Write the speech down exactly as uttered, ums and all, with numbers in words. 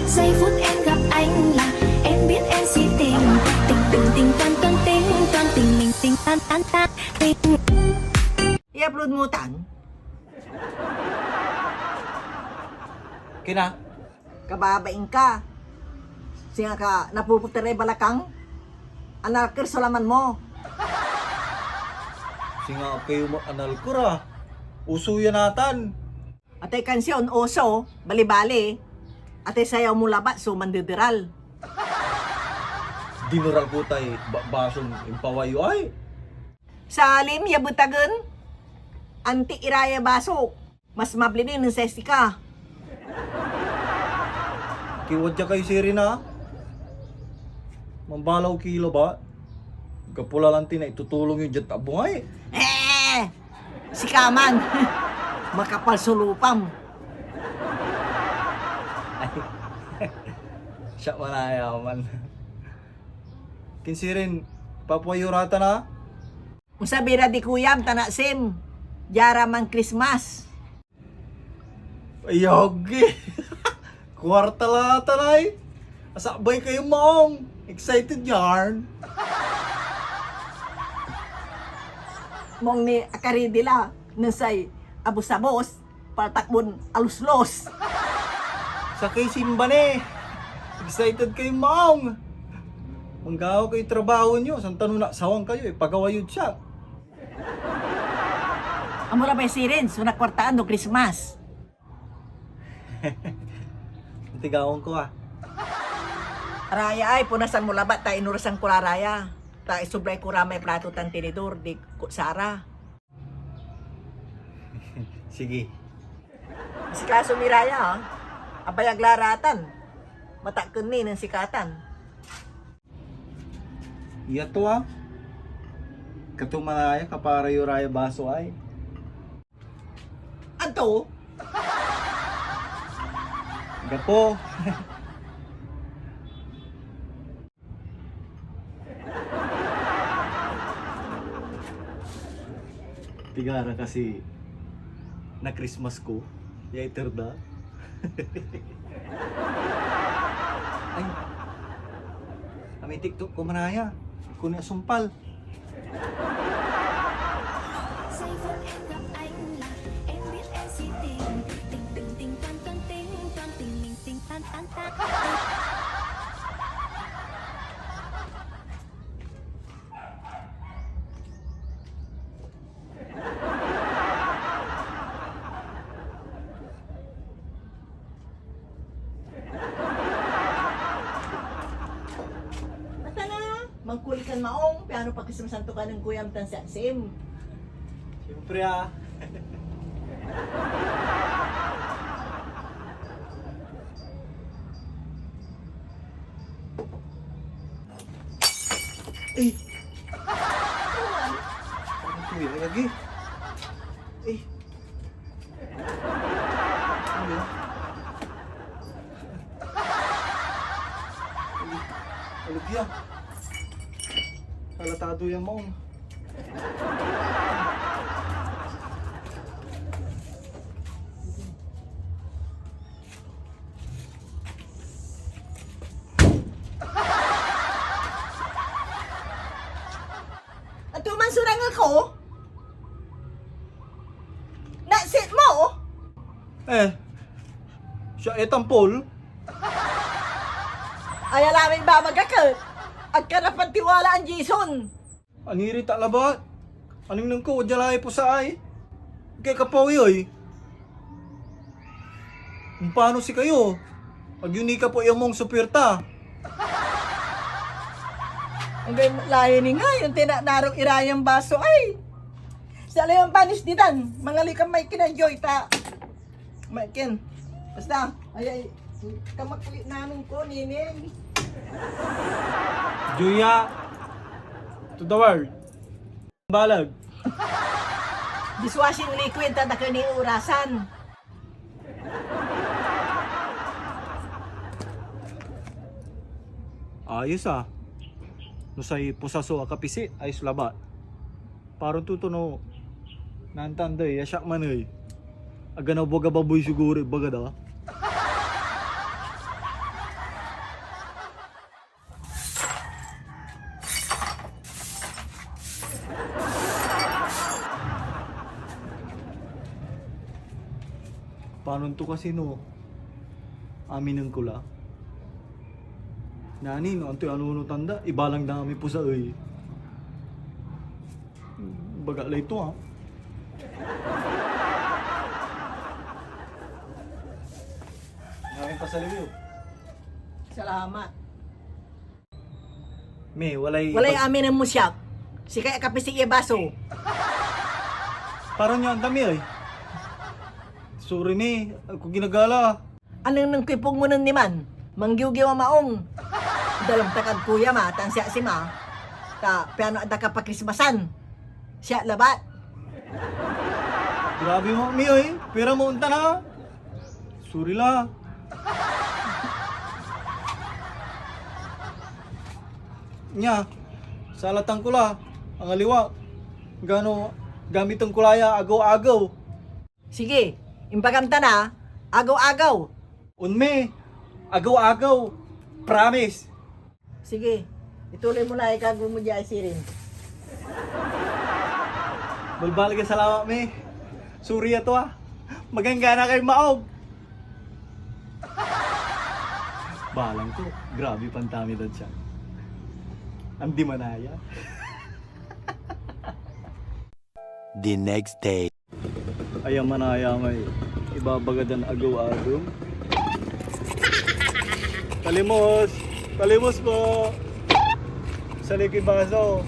Say food and cup ay la, and beer and sitting. Ting, ting, ting, ton, ton, ting, ton, ting, ting, ting, tan, tan, tan, ting. I-upload mo tan? Kina? Kababaing ka. Singa ka napuputi ray balakang? Analker so laman mo. Singa kayo mo analker, ah. Uso yan atan. Atay kansion, oso, bali-bali. Atay sayaw mo labat so mandederal. Dineral ko tay ba-, bason impawayo ay. Salim ya betagen, anti ira ya baso. Mas mabli ni nen say sika. Kiwadya kayo sirin, a? Mambalaw ki labat. Gapo la lanti na itutulong yo diad abung ay. Eh! Sika man. Makapal so lupam. Ay. Siak manaya man. Kinsirin, papuayo ratan, a? Onsabi ra di kuyam tan asim, dia ra man Christmas. Ay, agi. Kuarta la atan ay. Asabay kayo maong. Excited yarn. Maong ni akaridi la nen say abos-abos, paltak mon aluslos. Sakey simba ni. Excited kayo maong. Manggawa kayo trabaho nyo, santano na sawang kayo, ipagawa yod siak. Amo ra bay sirin so nakwartaan no Christmas. Tigawan ko, ah. Araya ay, punasan mo labat ta inurasan ko la raya. Ta isublay ko ra may plato tan tinidor, di kutsara. Sige. Asikaso mi raya, ah. Abayag la ratan. Matakken ni nen sikatan. Iya to, ah. Kato manaya, kapara yo raya baso ay. Anto? Gapo. Pigara kasi na Christmas ko, ya iter da. Ay, amay TikTok ko manaya. Kunya sumpal. Basta na, mangkulikan maong, piano pakisamasan to ka nen kuyam tan si Asim. Siyempre, ah. Eh. Ano to yan? Lagi. Eh. Ano yun? Ano yan? Halatado yan, maong. Anto man so rangel ko? Nasit mo? Eh, siya e tampol. Ay, alamay babagak et. Agka napantiwalaan, Jason. Aniri ta labat. Anengneng ko, wadya lay pusaay. Ikay kapoy, oy. Ompano sikayo? Agyo ni kapoy among so puerta. Anggay layo ni nga, yung tinanarok irayan baso ay. Sa layan panis ditan, mangali ka may kinadyoy ta. Maikin. Basta, ay, ay, kamakuli namin ko, Nining. Julia, to the world. Balag. Dishwashing liquid, ta dakel ni urasan. Ayos, ah. No say pusaso a kapisi, ayos labat. Paro to to no. Nantan day, ya siak man ey. Aga na buga baboy siguro, ibaga da. Panon to kasi no aminen ko la? Nani, no antoy anunotan da, ibalang da may pusa ey. Baga lay to, ah. Maraming pasaliw. Salamat. Me, walay Walay pag- aminen mo siak. Sikay akapisik ya baso. Paron yo, andam, eh. Sorry, me. Ako ginagala. Anengneng koy pogmunen diman. Manggiwgiw a maong. Dalem ta kad kuya ma, tan siak si ma. Ta piano ak da ka pakrismasan. Siak labat. Grabe mo, me, oy. Pira mo ontan, ha? Sorry la. Nia, salatan ko la. Angaliwa. Gano gamiten ko la ya agew-agew. Sige, imbagam ta na, agew-agew. On me, agew-agew. Promise. Sige, ituloy mo na ikago mo diay sirin. Balbaleg a salamat, me. Sorry a to, ah. Maganggana kay maong. Balang ko, grabe pantamid ed siak. Andi manaya. The next day. Aya manaya may ibabaga dan agew-agew. Talimos! Talimos po! Sa likod baso.